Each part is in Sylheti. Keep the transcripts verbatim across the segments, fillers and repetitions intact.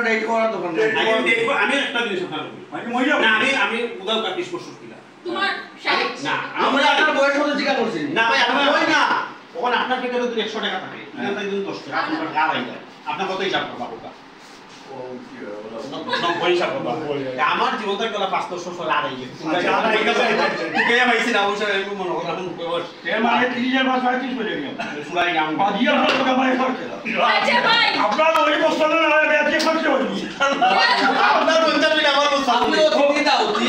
ডেট করার দোকান নেই। আমি দেখবো, আমি একটা জিনিস আপনার বলি। মানে মহিলা না, আমি আমি উদাও কাপিস করছি কিনা। তোমার না, আমরা আপনার বয়স কত জিজ্ঞাসা করছি। না ভাই, আমি ওই না। ওখানে আপনার পেটে যদি একশো টাকা থাকে, এখানে যদি দশ টাকা, আপনার টাকা আড়াই যায়। আপনার কত হিসাব করবা ওটা? নব্বই হিসাব করবা। আমার জীবন তো একটা পাঁচ দশ বছর আড়াই গেছে। আচ্ছা, আড়াই গেছে। তুই কে পাইছি না, ওই সময় আমি মনে করি এখন বয়স। এর মানে তিরিশ হাজার পাঁচশো পঁয়ত্রিশ করে গেল। চুলাই গাম। বাদ দিয়ে আপনার দোকান মানে খরচ হলো। আচ্ছা ভাই। আপনার ওই বছর না হয় বেঁচে খরচ হয়নি। আপনার পঞ্চাশ মিনিট আমার বছর। আপনি অতিথি না, অতিথি।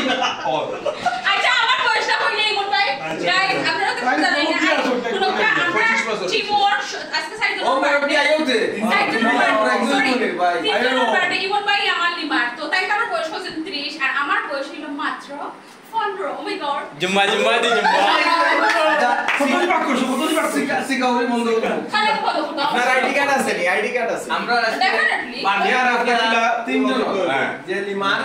আচ্ছা, আমার বয়সটা কইলে এই মন ভাই। আচ্ছা। গাইস, আপনারা তো ভাই, জানেন না। কত কি আছে ওটা? কোনো কা-, আমরা পঁচিশ বছর। টিমওয়ার্ক আজকে সাইড ও, ভাই, আপনি আইও দে। সাইড আমরা একজন সরি। মনে ভাই। তিনজন আইও। পার্টি, ইমন ভাই আমার লিমার। তো তাই তো আমার বয়স হচ্ছে ত্রিশ, আর আমার বয়স হইল মাত্র পনেরো। Oh my God। জুম্মা, জুম্মা দি জুম্মা। আচ্ছা, কতদিন বাক করছো? কতদিন বাক করছো? সিকা-, সিকাউরি বন্ধ করো। খালি কথা বলতো। আপনার আইডি কার্ড আছে নি? আইডি কার্ড আছে? আমরা আজকে Definitely। বাদ দেওয়ার আপনারা তিনজন। হ্যাঁ। যে লিমার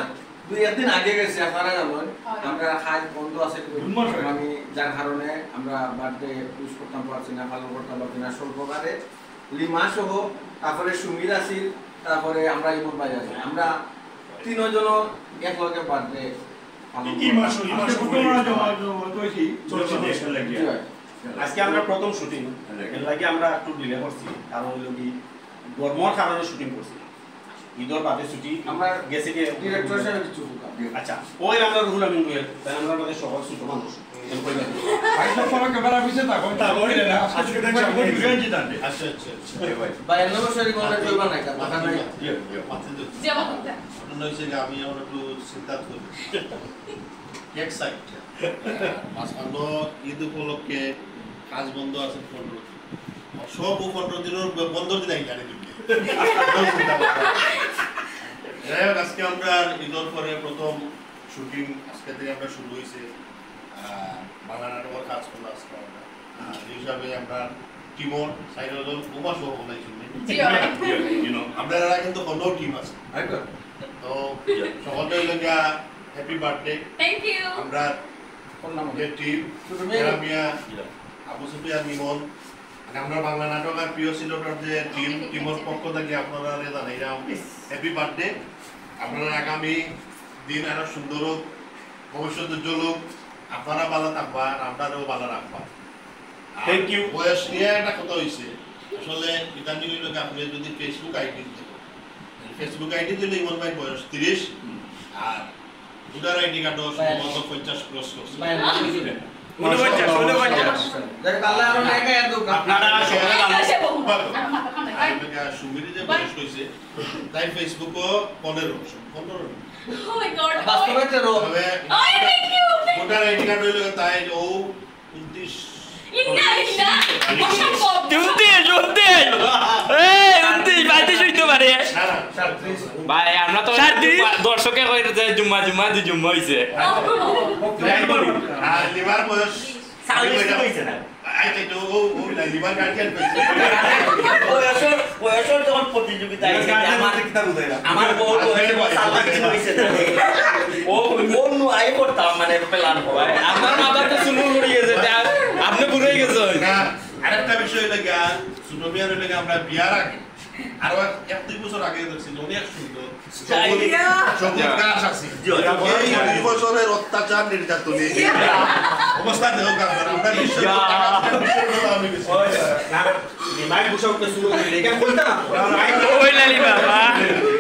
দুই একদিন আগে গেছে, আপনারা জানেন, হয়। আমরা কাজ বন্ধ আছে একটু। জুম্মা সবাই। আমি যার কারণে আমরা বার্থডে উইশ করতাম পারছি না, পালন করতাম পারছি না, স্বল্পকারে লিমা সহ, তারপরে সুমির আছিল, তারপরে আমরা ইমন ভাই আছি। আমরা তিনজন একলগে বার্থডে পালন এই করতাম। মাসও, এই মাসও আজকে পনেরো জমা, জমা তো হয়েছি। চলছে দেশ লাগিয়া। জি ভাই। আজকে আমরা প্রথম শুটিং, এর লাগি আমরা একটু ডিলে করছি, কারণ হলো কি, গরমর কারণে শুটিং করছি। ঈদর বাদে ছুটি আমরা গেছে কি? ডিরেক্টর সাহেব কিছু বলতাম। আচ্ছা, ওই আমরা রুহুল আমিন রুহেল, তাই আমরা আমাদের সহজ ছোট মানুষ। এর কইবা। ভাই, সব সময় ক্যামেরা পিছে থাকো, তা বলে না। আজকে তো চাকরি করে দিবেন। আচ্ছা, আচ্ছা, আচ্ছা। ভাই, এমন বছরই মনে হয় চলবে না, কারণ দেখা নাই। ইয়ে, ইয়ে। যেমন ঘটনা হয়েছে যে আমি আমার একটু চিন্তা করি। এক সাইড। মাঝখানে ঈদ উপলক্ষে কাজ বন্ধ আছে পনেরো দিন। সব পনেরো দিনের ব-, বন্ধ দিন আইন জানি দিবে। যাই হোক, আজকে আমরা ঈদের পরে প্রথম শুটিং আজকে থেকে আমরা শুরু হয়েছে। আহ, বাংলা নাটকের কাজ করলো আজকে আমরা। আর এই হিসাবে আমরা টিমর সাইড হলো উমা সহ বলাই শুনবে। জি, অনেক। You know, আমরা এরা কিন্তু হলো টিম আছে। তো সকলকে হইলো গিয়া হ্যাপি বার্থডে। Thank you। আমরা কোন নাম? যে টিম, ছোট মেয়ে। গ্রামিয়া, আবু সুফিয়ান ইমন, মানে আমরা বাংলা নাটক আর প্রিয় সিলেটর যে টিম, টিমর পক্ষ থেকে আপনারা জানাইলাম হ্যাপি বার্থডে। আপনারা আগামী দিন আরো সুন্দর হোক, ভবিষ্যৎ উজ্জ্বল হোক, আপনারা ভালো থাকবা আর আমরাও ভালো রাখবা। আর Thank you। বয়স নিয়ে একটা কথা হইছে, আসলে ইদানিং হইলো কি, আপনি যদি Facebook আইডি দেখেন, Facebook আইডি দিলে ইমন ভাই বয়স তিরিশ, হুম। আর ভোটার আইডি কার্ডও সম্ভবত পঞ্চাশ ক্রস করছে। ভাই, ঊনপঞ্চাশ, ঊনপঞ্চাশ। যাই হোক, আল্লাহ আরো নেক হায়াত দেউক। আপনারা সকলে ভালো থাকবেন। আর এটা সুমিরি যে বয়স হইছে, তাই Facebook-ও পনেরো, পনেরো। Oh my God। বাস্তবে তেরো। তবে ওই, thank you, thank you। Voter ID card হইলো তাই ও ঊনত্রিশ। ইন্না লিল্লাহ। অসম্ভব। ঊনত্রিশ, ঊনত্রিশ। এই, ঊনত্রিশ, বাইশ হইতে পারে। না, না, সাঁইত্রিশ। ভাই, আমরা তো সাঁইত্রিশ। দর্শকে কই যে জুম্মা, জুম্মা, দুই জুম্মা হইছে। আর লিমার বয়স চাল্লিশ তো হইছে না। আচ্ছা, তো ও, ও না, লিমার গার্জিয়ান কইছে। বয়সর, বয়সর যখন প্রতিযোগিতা লিমার আইছে, গার্জিয়ান আমার, বলতে কিতা বুঝাইলা? আমার বউ বয়স চাল্লিশ দিন হইছে না। ও, ও নু আই করতাম, মানে, প্ল্যান করে। আমার মাথা তো চুল উড়ি গেছে, যে আপ-, আপনি বুড়ো হয়ে গেছেন। না, আরেকটা বিষয় হইলো গিয়া, ছোট মিয়ার হইলো গিয়া, আমরা বিয়ার আগে, আরো এক, এক দুই বছর আগে দেখছি, অনেক সুন্দর। সবুজ, সবুজ ঘাস আছে। জি, জি। এই দুই বছরের অত্যাচার নির্যাতনে অবস্থা দেখো, আমরা বিশ্বের, বিশ্বের কথা আমি গেছি। ওই, না, না, মাইক বসে উঠতে শুরু করে, এটা বলতে না। ওই লালি বাবা।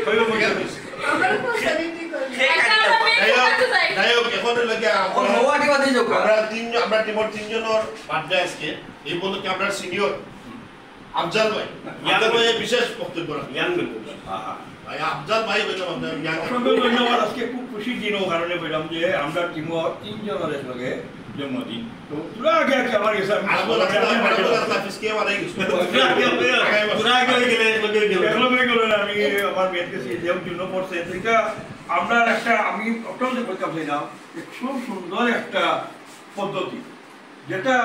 ওই, ওই, ওই। আমরা তো সেলিব্রিটি করি। যাই হোক, যাই হোক, এখন হইলো কি, আমরা, আমরা তিনজন, আমরা টিমর তিনজনের বার্থডে আজকে। এই বললো কি, আমরা সিনিয়র আফজাল ভাই, ইয়াং আফজাল ভাই বিশেষ বক্তব্য রাখবেন। ইয়াং বক্তব্য। হ্যাঁ, হ্যাঁ। ভাই, আফজাল ভাই হইলাম আপনার ইয়াং। অসংখ্য ধন্যবাদ। আজকে খুব খুশির দিন, ও কারণে বললাম যে আমরা টিমর তিনজনের একলগে জন্মদিন। তো তোরা আগে আগে আমার গেছে, আমি আরো বলা, আরো বলা, আফিস কে মারা গেছে? তোরা আগে আগে, তোরা আগে আগে গেলে একলগে গেলে। একলগে গেলে আমি আমার মেয়ের কাছে যেমন জন্য পড়ছে, এটা আমরা একটা, আমি অত্যন্ত করতাম চাইলাম, খুব সুন্দর একটা পদ্ধতি। যেটা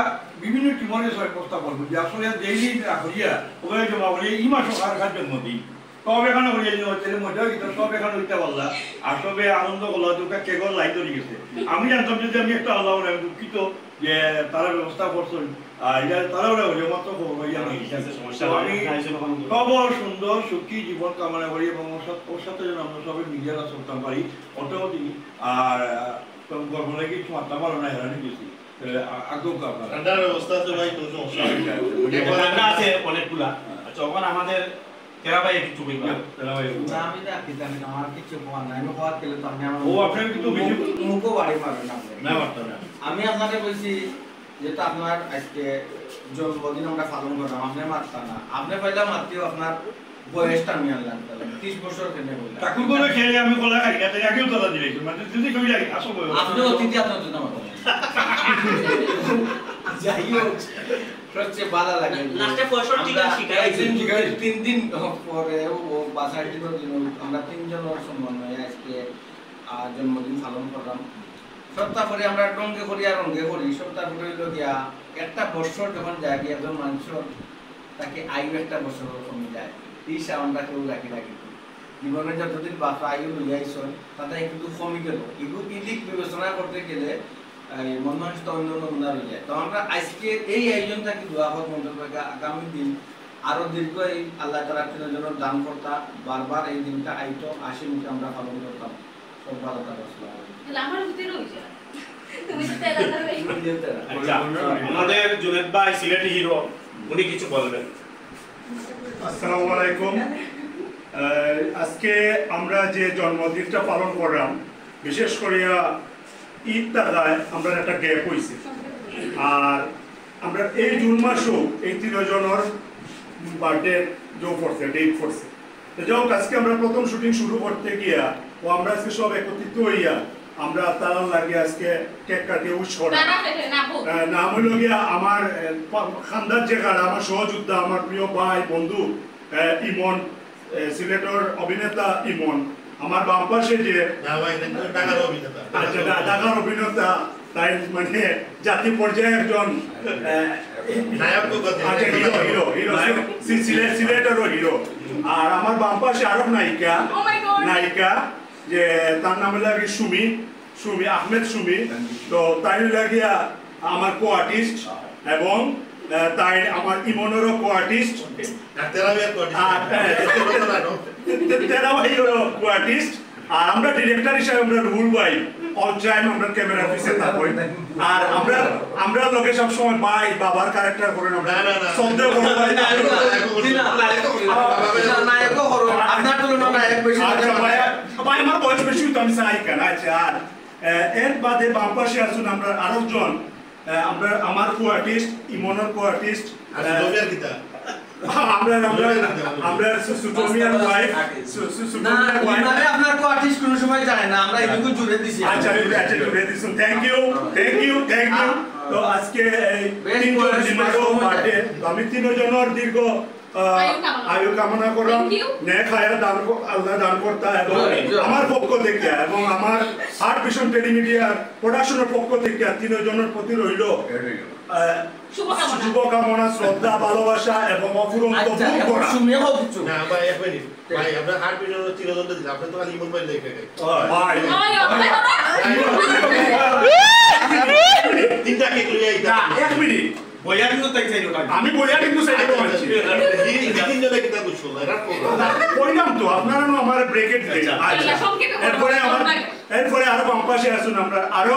বিভিন্ন টিমরে সব ব্যবস্থা করবো, যে আসলে ডেইলি না করিয়া, ওখানে জমা করিয়া, এই মাসও কার কার জন্মদিন। সব এখানে করিয়া জমা, ছেলে মজা হইতো, সব এখানে হইতে পারলা। আর সবে আনন্দ করলা, দুটা কেকর লাইন ধরে গেছে। আমি জানতাম যদি আমি একটা আল্লাহ বলে, আমি দুঃখিত, যে তারা ব্যবস্থা করছইন, আর ইটা তারা ওরা হইলে মাত্র খবর পাইয়া আমি ঠিক আছে, সমস্যা তো নাই। আমি না, এই জন্য কোনো খবর সুন্দর, সুখী জীবন কামনা করি এবং ওর সাথে, ওর সাথে যেন আমরা সবাই মিলিয়ে চলতাম পারি, ওটাও দিই। আর, আহ, তো গল্প লাগে কিছু মারতে পারো না, হেরানি গেছি। তাহলে আ-, আগে কামনা। ঠান্ডার ব্যবস্থা আছে ভাই, কোনো সমস্যা নাই। ঠান্ডা আছে অনেকগুলা। আচ্ছা, ওখানে আমাদের তেরা ভাই কিছু কইবা? তেরা ভাই। না, আমি না কি জানি, আমার কিছু কওয়ার নাই। আমি কওয়ার গেলে তো আমি আমার ও, আপনার কিন্তু মুখ-, বেশি মুখও বাড়ি মারবেন আপনি। না, মারতো না। আমি আপনারে কইছি, যেটা আপনার আজকে জন্মদিন আমরা পালন করলাম, আপনি মারতা না। আপনি পয়লা মারতেও আপনার বয়সটা আমি আনলাম, তাহলে ত্রিশ বছর কেনে বললাম। ঠাকুর করে খেলে আমি কলা খাই না, তাই আগেও কলা দিলে, মানে যদি কই লাগে, আসো বলো। আপনি অতিথি, আপনার জন্য আমার কথা। যাই হোক, সবচেয়ে ভালো লাগে যে লাস্টে পঁয়ষট্টি আমরা গান শিখাই। একদিন দুই দিন, তিন দিন পরে ও, ও বাসায় দিন, আমরা তিনজনের সমন্বয়ে আজকে, আহ, জন্মদিন পালন করলাম। সপ্তাহ পরে আমরা রঙে করি আর রঙে করি, সপ্তাহ পরে হইল গিয়া একটা বছর যখন যায় গিয়া একজন মানুষের তাকে আয়ু একটা বছর কমে যায়, এই সাউন্ডটা কেউ রাখি রাখি। জীবনে যতদিন বাঁচা আয়ু লইয়া আইসন, তাতে কিন্তু কমে গেল। এগুলো ইদিক বিবেচনা করতে গেলে, এই, মন মানসিকতা অন্য নমুনা হয়ে যায়। তো আমরা আজকে এই আয়োজনটা কি দোয়া হোক মন্ত্র করি আগামী দিন আরো দীর্ঘ এই আল্লাহ তাআলা তিনজনের দান করতা, বারবার এই দিনটা আইতো, হাসি মুখে আমরা পালন করতাম। সব ভালো থাকো, আসসালামু আলাইকুম। তাহলে আমার ভিতরে হয়ে যায়। তুমি তো তেরা তেরা। তুমি তো তেরা। আচ্ছা, আমাদের জুনেদ ভাই সিলেটি হিরো, উনি কিছু বলবেন। আসসালামু আলাইকুম। আহ, আজকে আমরা যে জন্মদিনটা পালন করলাম, বিশেষ করিয়া ঈদ থাকায় আমরা একটা গ্যাপ হইছে। আর আমরা এই জুন মাসও এই তিনজনের বার্থডে জো পড়ছে, ডেট পড়ছে। তো যাই হোক, আজকে আমরা প্রথম শুটিং শুরু করতে গিয়া ও আমরা আজকে সব একত্রিত হইয়া আমরা তারার লাগে আজকে কেক কাটিয়ে উইশ করলাম। না, না, না, না, হোক। আহ, নাম হইল গিয়া আমার, আহ, পা-, খান্দার যে কারা, আমার সহযোদ্ধা, আমার প্রিয় ভাই, বন্ধু, আহ, ইমন, আহ, সিলেটর অভিনেতা ইমন, আমার বাম পাশে যে না ভাই, এটা তো ঢাকার অভিনেতা। আচ্ছা, ঢা-, ঢাকার অভিনেতা, তাই মানে জাতীয় পর্যায়ে একজন, আহ, নায়ক তো বটে। আচ্ছা, হিরো, হিরো, হিরো, নায়ক। সি-, সিলে-, সিলেটেরও হিরো। আর আমার বাম পাশে আরো নায়িকা, Oh my God। নায়িকা, যে তার নাম হলো আর কি সুমি, সুমি, আহমেদ সুমি। তো তাই হইল গিয়া আমার কো আর্টিস্ট এবং, আহ, তাই আমার ইমনেরও কো আর্টিস্ট। আর তেরা ভাইয়ের কো আর্টিস্ট। আর, হ্যাঁ, তে-, তেরা ভাইয়েরও কো আর্টিস্ট। আর আমরা ডিরেক্টর হিসাবে আমরা রুহুল ভাই, all time আমরা ক্যামেরার পিছে থাকবই। আর আমরা, আমরা লগে সবসময় ভাই, বাবার ক্যারেক্টার করেন আমরা। না, না, না। শ্রদ্ধেয় বড় ভাই। না, না, না, না, না, না, নায়কও করুন। আপনার তুলনায় নায়ক বেশি। আচ্ছা, ভাই, ভাই, আমার বয়স বেশি, তো আমি চাই কেন? আচ্ছা, আর, আহ, এর বাদে বাম পাশে আছেন আমরা আরেকজন, আহ, আমরা, আমার কো আর্টিস্ট, ইমনের কো আর্টিস্ট, আচ্ছা, আহ, রবিয়ার কিতা? আমরা, আমরা, আমরা সু-, সুটমিয়ার ওয়াইফ, সু-, সু-, না, সুটমিয়ার ওয়াইফ। মানে আপনার কো আর্টিস্ট কোনো সময় যায় না, আমরা এটুকু জুড়ে দিছি। আচ্ছা, জুড়ে, আচ্ছা, জুড়ে দিছি। Thank you, thank you, thank you। তো আজকে এই বেশ তিনজন বয়স, জিমারও বেশ সময় বার্থডে, তো আমি তিনজনের দীর্ঘ, আহ, আয়ু কামনা। আয়ু কামনা করলাম। Thank you। নেক হায়াত দান ক-, আল্লাহ দান করতা এবং জয়, জয়। আমার পক্ষ থেকে এবং আমার হার্ট ভিশন টেলিমিডিয়ার প্রোডাকশনের পক্ষ থেকে তিনজনের প্রতি রইল, আহ, শুভকামনা। শুভকামনা, শ্রদ্ধা, ভালোবাসা এবং অফুরন্ত আচ্ছা, বুক এখন ভরা। শুনে হোক কিছু। না, ভাই, এক মিনিট। ভাই, আপনার হার্ট ভিশন হচ্ছে তিনজনটা দিন, আপনি তো খালি ইমন ভাই লেখে গেছে। ভাই। ভাই। ভাই, ভাই। তিনটা কেক লইয়া আইতা। না, এক মিনিট। বইয়া কিন্তু তাই চাইলো না। আমি বইয়া কিন্তু চাইলো না। আচ্ছা, আচ্ছা, এই, এই তিনজনে কিতা বুঝছো? এরা কোন? কইলাম তো, আপনারা না আমার ব্রেকেট দেন। আচ্ছা। আচ্ছা। সংক্ষেপে বলো। এরপরে আমার, এরপরে আরো বাম পাশে আসুন, আমরা আরো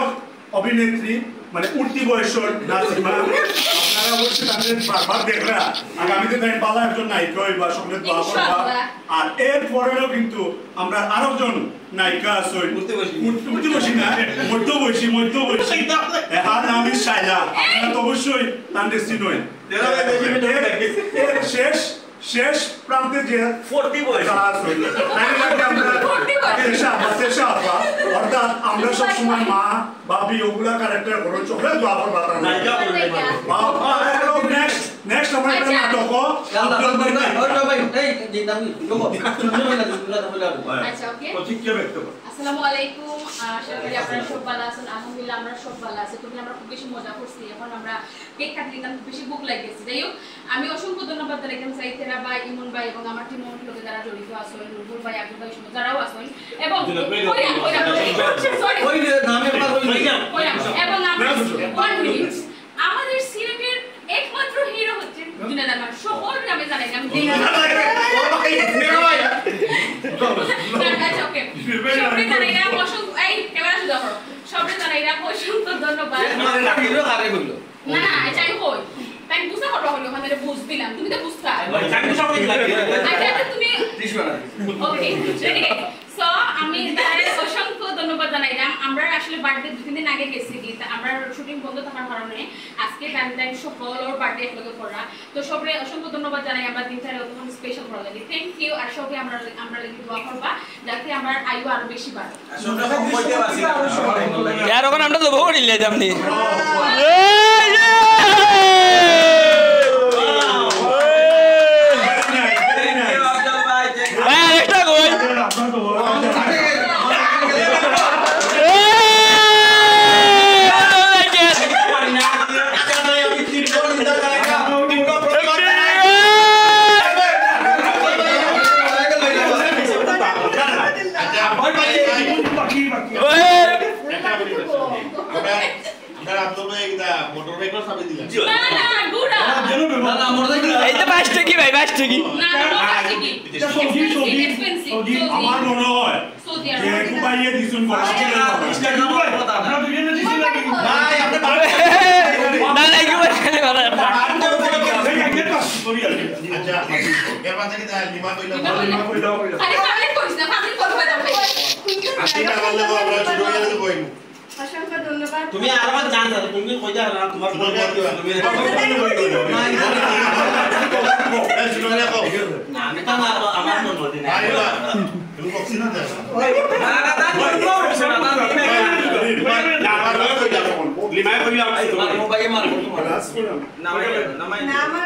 অভিনেত্রী, মানে উঠতি বয়সর নাসিমা। আপনারা অবশ্যই তাদের বারবার দেখরা। আগামীতে তাই ভালো একজন নায়িকা হইবা, সকলে দোয়া করবা। ইনশাআল্লাহ। আর এর পরেও কিন্তু আমরা আরো জন নায়িকা আছে। উঠতি বয়সী। উঠ-, উঠতি বয়সী না, মধ্য বয়সী, মধ্য বয়সী। হ্যাঁ, তার নাম ইজ শাইলা। আপনারা তো অবশ্যই তানরে চিনইন। এর, এর শেষ, শেষ প্রান্তে যে ফর্টি বয়স। তারা আছে। তাই লাগে আমরা ফর্টি বয়স। তেশা আপা, তেশা আপা। অর্থাৎ আমরা সবসময় মা, ভাবি, ওগুলা ক্যারেক্টার করো, চোখে দোয়া করবা তার নায়িকা বলবে। বাবা, আরো নেক্সট নেক্সট আমার একটা আচ্ছা। নাটক। আচ্ছা, ওকে। আসসালামু আলাইকুম। আশা করি আপনারা সব ভালো আছেন। আলহামদুলিল্লাহ, আমরা সব ভালো আছি। তবে আমরা খুব বেশি মজা করছি। এখন আমরা কেক কাটি নিতাম, খুব বেশি ভুক লাগি গেছে। যাই হোক, আমি অসংখ্য ধন্যবাদ জানাইতাম চাই তেরা ভাই, ইমন ভাই এবং আমার টিম লোকে যারা জড়িত আছেন, নুরুল ভাই, আব্দুল ভাই, সহ যারাও আছেন এবং কইলাম, কইলাম, sorry। কইলাম। এবং আমার, one minute, আমাদের সিলেটের একমাত্র হিরো হচ্ছেন জুনেদ আহমদ। সকল গ্রামে জানাই আমি দেখি। না, না, it's okay। সবরে জানাইলাম অসংখ্য, এই ক্যামেরা সোজা করো। সবরে জানাইলাম অসংখ্য ধন্যবাদ। হিরো কারে কইলো? না, না, আচ্ছা, আমি কই। তাই বুঝতে পারবো হলো, ওখানে বুঝ দিলাম। তুমি তো বুঝতা। আচ্ছা, আচ্ছা, তুমি ওকে, ঠিক আছে। So, আমি তারে অসংখ্য ধন্যবাদ জানাইলাম। আমরা আসলে বার্থডে দুই তিন দিন আগে গেছি কি, তা আমরা শুটিং বন্ধ থাকার কারণে আজকে ভ্যালেন্টাইন সকলর বার্থডে একলগে করা। তো সবরে অসংখ্য ধন্যবাদ জানাই, আমরা দিনটারে অতক্ষণ স্পেশাল করার লাগি। Thank you। আর সবে আমরা, আমরা লাগি দোয়া করবা যাতে আমার আয়ু আরো বেশি বাড়ে। ইয়ার ওখানে আমরা তো বউ নিলে যামনি। ভাই, আরেকটা কই? এই তো পাঁচ টাকি ভাই, পাঁচ টাকি। আমার মনে হয় যে কুবাইয়ে দিছুন। না, না, কি বলে? আচ্ছা, এর মাঝে কি তাই লিমা কইলা? লিমা কইলা। আরে, পাবলিক করিস না, পাবলিক করবে না। আপনি না বললে তো আমরা ছোট হয়ে যাবো। অসংখ্য ধন্যবাদ। তুমি আরো জান না, তুমি কইতা না, তোমার বন্ধু আছে, তুমি না, আমি তো না, আমার বন্ধু দিন। তুমি বক্সি না দেখ। না, না, না, তুমি বক্সি না, না, তুমি লিমায় কইলা, আমি তো মারবো, ভাই, মারবো তোমার। না, না, না, না, আমার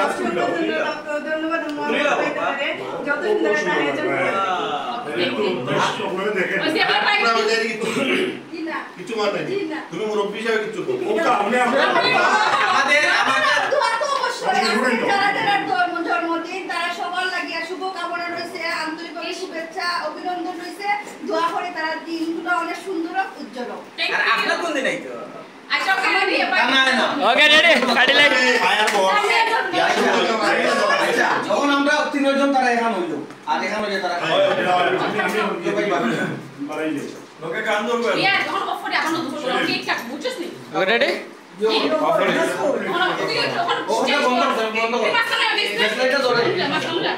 অসংখ্য ধন্যবাদ, ধন্যবাদ, আমার যত সুন্দর একটা আয়োজন করেছে। একটু বেশ, আপনারা দেখেন। ওই যে আমার ভাই। আপনারা ওই যে কি জি না। কিছু মানে জি না। তুমি মুরব্বী হিসাবে কিছু কও। ওকে, আপনি আমরা আমাদের, আমাদের দোয়া তো অবশ্যই আছে। যারা যারা জন্ম-, জন্মদিন, তারা সবার লাগিয়া শুভকামনা রয়েছে, আন্তরিকভাবে শুভেচ্ছা, অভিনন্দন রয়েছে। দোয়া করি তারা দিনগুলো অনেক সুন্দর হোক, উজ্জ্বল হোক। আর আপনার কোন দিন আইতো? আচ্ছা, ওকে, ready? ওকে, ready? কাটিলে। আচ্ছা, যখন আমরা তিনজন তারা এখানে হইলো, আর এখানে হইলে তারা বাড়াই দিয়েছে। মিয়া, যখন off করে, এখনো দুপুর, কেক কাট, বুঝছস নি? ওকে, ready? যখন off করে, যখন ওটা বন্ধ করো, বন্ধ করো। এই মাঝখানে আমি Flashlight-টা ধরে। মাঝখানে।